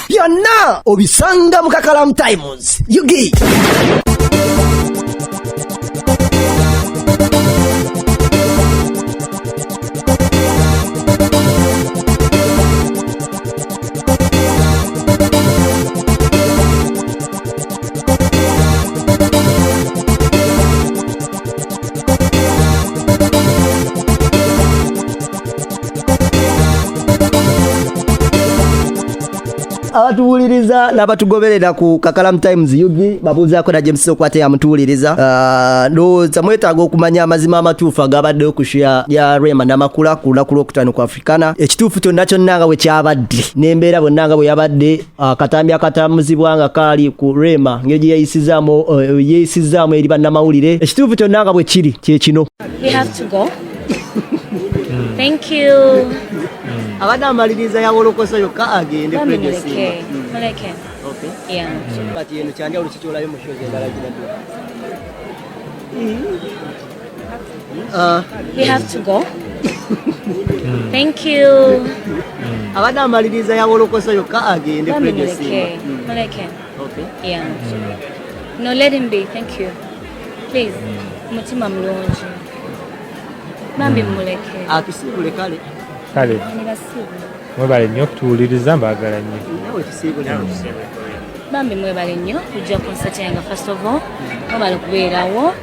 Byonna obisanga mu Kakalamu Times UG. Abatuwuliriza n'abatugoberera ku Kakalamu Times UG, babuuzaako na James Okwate yamutuwuliriza. Ndowooza mwetaaga okumanya amazima amatuufu agabaddewo ku show ya Rema Namakula ku lunaku lwokutaano ku Africana. Ekituufu kyonna kyonna nga bwe kyabadde n'embeera bonna nga bwe yabadde, akatambi akatambuzibwa nga kaali ku Rema, ngeri gye yeeyisizaamu eri bannamawulire. Ekituufu kyonna nga bwe kiri kye kino. We have to go. Thank you. Abadde amaliriza yawolokosa yokka agende. Bambi. Radio Muleke. Simba. Muleke. Okay. Yeah. Kati eno kyanjawulo kikyolayo mu shows endala ginadde. We have to go. Thank you. Abadde amaliriza yawolokosa yokka agende. Bambi. Radio Muleke. Simba. Muleke. Okay. Yeah. No, let him be. Thank you. Please. Mutima mulungi. Bambi muleke. Atusiibule kale. Kale. Ni basiibule. Mwebale nnyo okutuwuliriza, mbaagala nnyo. Nawe tusiibule. Bambi mwebale nnyo kujja concert yange. First of all, mwebale kubeerawo,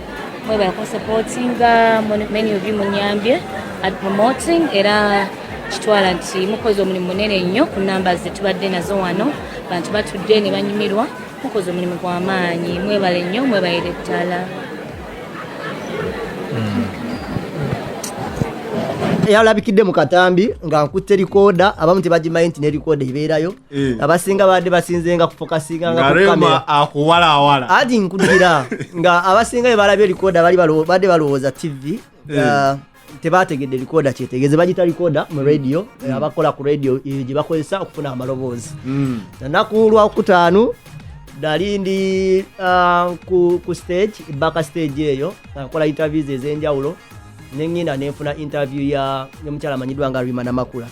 mwebale kunsupportinga. Many of you munyambye at promoting, era kitwala nti mukoze omulimu munene nnyo ku numbers zetubadde nazo wano. Bantu batudde ne banyumirwa. Mukoze omulimu gw'amaanyi, mwebale nnyo, mwebalire ddala. Yalabikidde mu katambi nga nkutte recorder. Abamu tebagimanyi nti ne recorder ebeerayo. Abasinga badde basinzenga kufokasinga nga nga ku Rema kamera. Akuwalawala. Ati nkugira nga abasinga bwe balabye recorder bali badde balowooza TV. Tebategedde recorder kyetegeeze. Bagita recorder mu radio. Abakola ku radio, gye bakozesa okufuna amaloboozi. Nanaku lwakutaano nali ndi ku stage, back stage eyo, nga nkola interviews ez'enjawulo, neŋŋenda nenfuna interview ya yomukyala amanyiddwa nga Rima Namakula.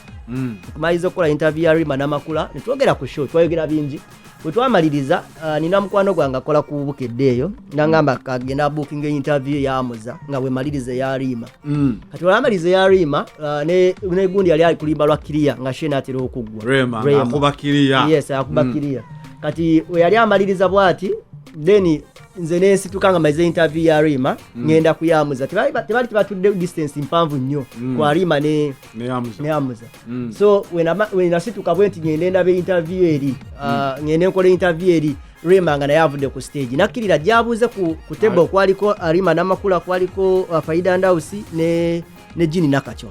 Tumaliriza okukola interview ya Rima Namakula, netwogera ku show, twayogera bingi. Bwe twamaliriza, nina mukwano gwange akola ku Bukedde eyo, nangamba kagenda booking interview yamuza nga bwemaliriza eya Rima. Kati olwamaliriza eya Rima, ne gundi yali ali kulimba lwa kiriya nga show enaatera okuggwa. Rema. Rema. Akuba kiriya. Yes, akuba kiriya. Kati we yali amaliriza bwati, then nze nensituka nga maze interview ya Rima, ngenda kuyamuza. Tebali tebatudde distance mpanvu nnyo kwa Rima ne Neyamuza. ne Amuza. So wenasituka bwe nti ngende ndaba interview eri, ngende nkola interview eri, Rema nga naye avudde ku stage nakkirira gyabuuze ku table kwaliko Rima Namakula, kwaliko Faida Ndausi ne Jini Nakacwa.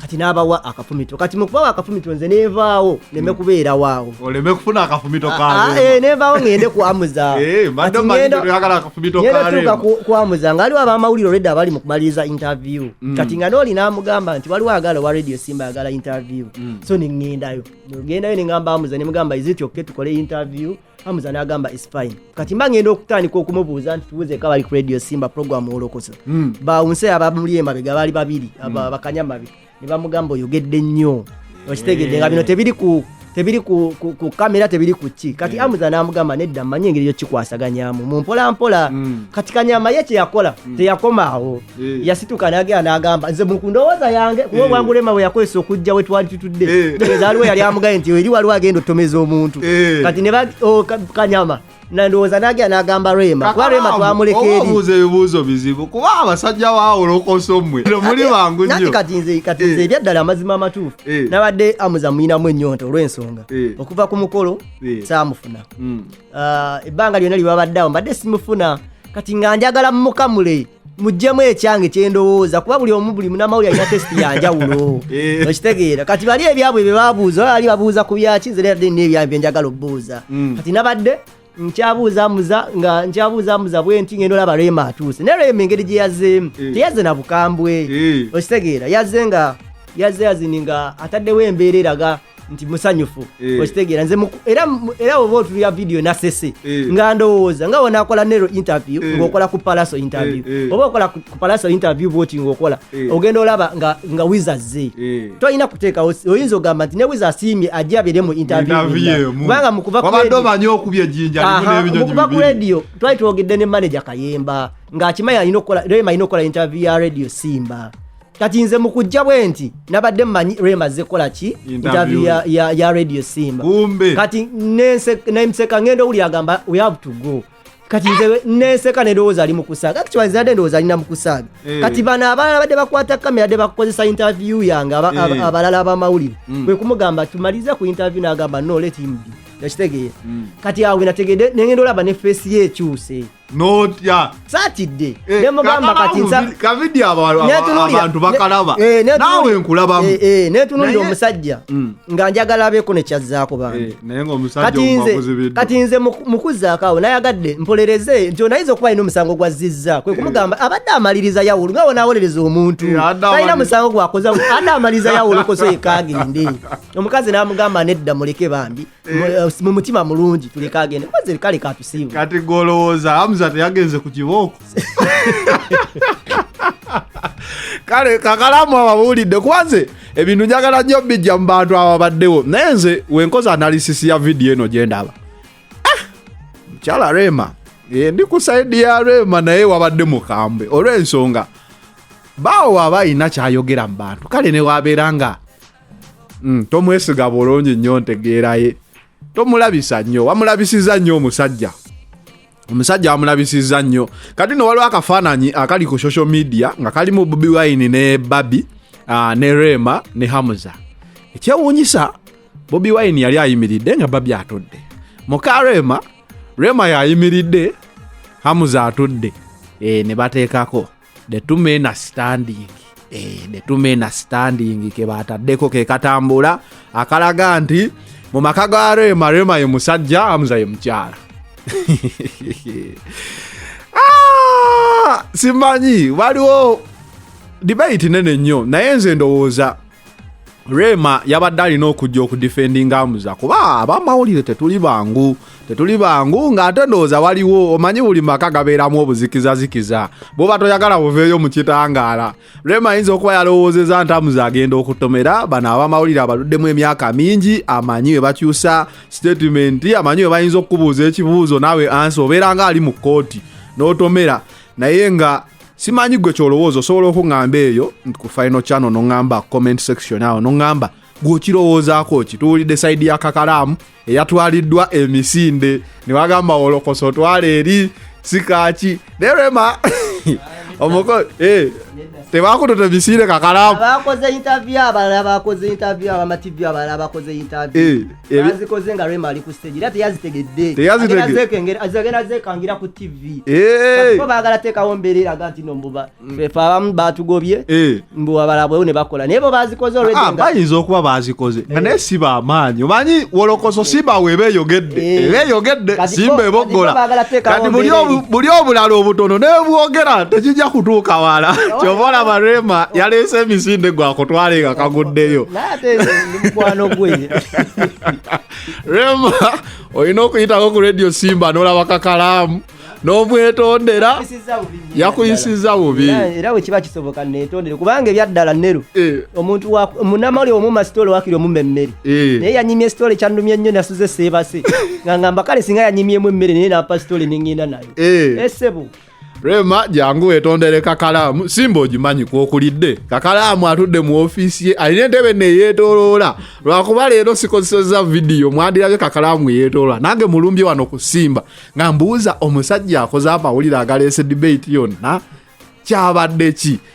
Kati n'abawa akafumito. Kati mu kubawa akafumito, nze nenvaawo neme kubeerawaawo. Oleme kufuna akafumito Ah, ka ah, nenvaawo ngende ku Amuza. Eh, mbadde Kati mmanyi toyagala akafumito ngenda ka tuuka Rema. ku Amuza nga aliwo abamawulire olwedde abali mu kumaliriza interview. Kati nga nooli n'amugamba nti waliwo agala owa Radio Simba ayagala interview. So neŋŋendayo, ngendayo neŋŋamba Amuza, nemugamba, "Is it okay tukole interview?" Amuza n'agamba, "Is fine." Kati mba ngenda okutandika okumubuuza nti tubuzeeko abali ku Radio Simba program Olokosa, bawunse abamuli emabega baali babiri, bakanyamabe, ne bamugamba, "Oyogedde nnyo." Okitegedde nga bino tebiri ku kamera, tebiri ku ki. Kati Amuza n'amugamba, "Nedda, mmanyi engeri yokikwasaganyamu mu mpola mpola." Kati Kanyama ye kyeyakola teyakoma awo. Yasituka n'agenda n'agamba, nze mu kundowooza yange, kuba obwangu Rema bwe yakozesa okujja we twali tutudde, tegeeza waliwo yali amugaye nti eri waliwo agenda otomeza omuntu. Kati ne Kanyama nandowooza n'agenda n'agamba Rema, kuba Rema twamuleka eri. Obuuza ebibuuzo bizibu, kuba abasajja baawolokoso mmwe muli bangu Nanti nnyo. Kati nze ebyaddala amazima amatuufu, nabadde Amuza muyinamu ennyonta olw'ensonga okuva ku mukolo saamufuna. Ebbanga lyonna lyebabadde awo mbadde simufuna. Kati nga njagala mumukamule muggyemu ekyange kyendowooza, kuba buli omu, buli munamawulire alina taste yanjawulo. Okitegeera? Kati bali ebyabwe bye babuuza, bali babuuza ku byaki, nze nabadde nina ebyange byenjagala obuuza. Kati nabadde nkyabuuza Amuza, nga nkyabuuza Amuza bwe nti ngenda olaba Rema atuuse. Naye Rema engeri gye yazzeemu, teyazze na bukambwe. Okitegeera? Yazze nga yazze yazini nga ataddewo embeera eraga Nti musanyufu. Eh. Okitegeera, nze era oba otulya video nasese nga ndowooza nga wonakola nero interview, ng'okola ku Palaso interview, oba okola ku Palaso interview bwoti, ng'okola, ogenda olaba nga Wizazze. Tolina kuteekawo, oyinza ogamba nti ne Wiza asiimye ajje abeere mu interview Interview yonna. emu. Kubanga mu kuva ku Wabadde omanyi okubya ejjinja limu Aha, n'ebinyonyi mu kuva ku bibiri. radio twali twogedde ne manager Kayemba ng'akimanyi alina okukola, Rema alina okukola interview ya Radio Simba. Kati nze mu kujja bwe nti nabadde mmanyi Rema azze kukola ki? Interview. Interview ya Radio Simba. Kumbe. Kati nenseka, ngenda owulira agamba, "We have to go." Kati nze nenseka, nendowooza ali mu kusaaga. Actually, nze nadde ndowooza alina mu kusaaga. Kati bano abalala badde bakwata kamera, badde bakozesa interview yange, abalala abamawulire, kwe kumugamba tumalize ku interview, n'agamba, "No, let him be." Nakitegeera. Kati awo nategedde, nengenda olaba ne face ye ekyuse. Notya. Saatidde, nemugamba kati Kavidiyo abantu bakalaba. Naawe nkulabamu. Netunuulira omusajja nga njagala abeeko nekyazzaako bambi. Naye ng'omusajja Kati nze omubakuzibiddwa. Kati nze mukuzzaako awo nayagadde mpolereze nti onayinza okuba alina omusango gwazizza, kwe kumugamba abadde amaliriza yawulu nga wonawolereza omuntu Adde talina musango gwakoza, adde amaliriza yawulu koso yekagende. Omukazi n'amugamba, "Nedda, muleke bambi, mu mutima mulungi tuleke agende." Koze kale katusiibu. Kati golowooza Hamza teyagenze ku kibooko? Kale Kakalamu ababuulidde, kuba nze ebintu njagala nnyo bijja mu bantu ababaddewo, naye nze wenkoza analysis ya vidiyo eno gye ndaba, mukyala Rema, ndi ku side ya Rema, naye wabadde mukambwe olw'ensonga baawo waaba alina kyayogera mu bantu. Kale ne wabeera nga tomwesiga bulungi nnyo, ntegeeraye tomulabisa nnyo, wamulabisiza nnyo omusajja, omusajja wamulabisiza nnyo. Kati no waliwo akafaananyi akali ku social media nga kalimu Bobi Wine ne Babi, ne Rema ne Hamuza. Ekyewuunyisa, Bobi Wine yali ayimiridde nga Babi atudde, muka Rema, Rema yayimiridde, Hamuza atudde, ne bateekako "The two men are standing". "The two men are standing" ke bataddeko, ke katambula akalaga nti mu maka ga Rema, Rema ye musajja, Hamuza ye mukyala. Ah, simanyi, waliwo debate nene nnyo, naye nze ndowooza Rema yabadde alina okujja okudefendinga Hamuza, kuba abamawulire tetuli bangu, tetuli bangu. Ng'ate ndowooza waliwo, omanyi buli maka gabeeramu obuzikizazikiza, bwoba toyagala buveeyo mu kitangaala. Rema ayinza okuba yalowoozeza nti Hamuza agenda okutomera bano abamawulire abaluddemu emyaka mingi, amanyi we bakyusa statement, amanyi we bayinza okukubuuza ekibuuzo naawe answer obeera nga ali mu kkooti n'otomera. Naye nga simanyi gwe kyolowooza, osobola okuŋŋamba eyo ku final channel, noŋŋamba comment section awo, noŋŋamba gw'okirowoozaako ki. Tuwulidde side ya Kakalaamu eyatwaliddwa emisinde ne bagamba wolokoso otwala eri sikaaki, naye Rema omuko tebakututa emisinde, Kakalaamu. Abakoze interview abalala, bakoze interview, abamativi abalala bakoze interview, bazikoze nga Rema ali ku stage, era teyazitegedde. Agenda zekangira ku TV. Bo baagala teekawo mbeera eraga nti no mbuba fefe abamu batugobye, mbu abalala bwewo ne bakola, naye bo bazikoze already Bayinza okuba bazikoze nga naye si bamaanyi. Omanyi wolokoso simba weeba eyogedde, eba eyogedde. Simba Kati eboggola. bo baagala teekawo Kati mbeera buli obulala obutono nebwogera tekijja kutuuka wala. Kyova olaba Rema yaleese emisinde gwakutwale nga kaguddeyo. Naye ate ndi mukwano gwe. Rema olina okuyitako ku Radio Simba n'olaba Kakalaamu n'omwetondera. Yakuyisizza bubi nnyo. Yakuyisizza bubi. Era bwe kiba kisoboka neetondere, kubanga ebyaddala nneru omuntu munnamawulire omumma sitole, wakiri omumma emmere, naye yanyimye sitole, kyannumye nnyo, nasuze seebase nga ngamba kale singa yanyimyemu emmere, naye nampa sitole neŋŋenda nayo. Esebo. Rema, jangu wetondere Kakalaamu. Simba ogimanyi kwokulidde. Kakalaamu atudde mu ofiisi ye, alina entebe neyeetoloola, lwakuba leero sikozeseza vidiyo, mwandirabye Kakalaamu yeetoloola. Nange mulumbye wano ku Simba nga mbuuza omusajja akoze amawulire agaleese debate yonna, kyabadde ki?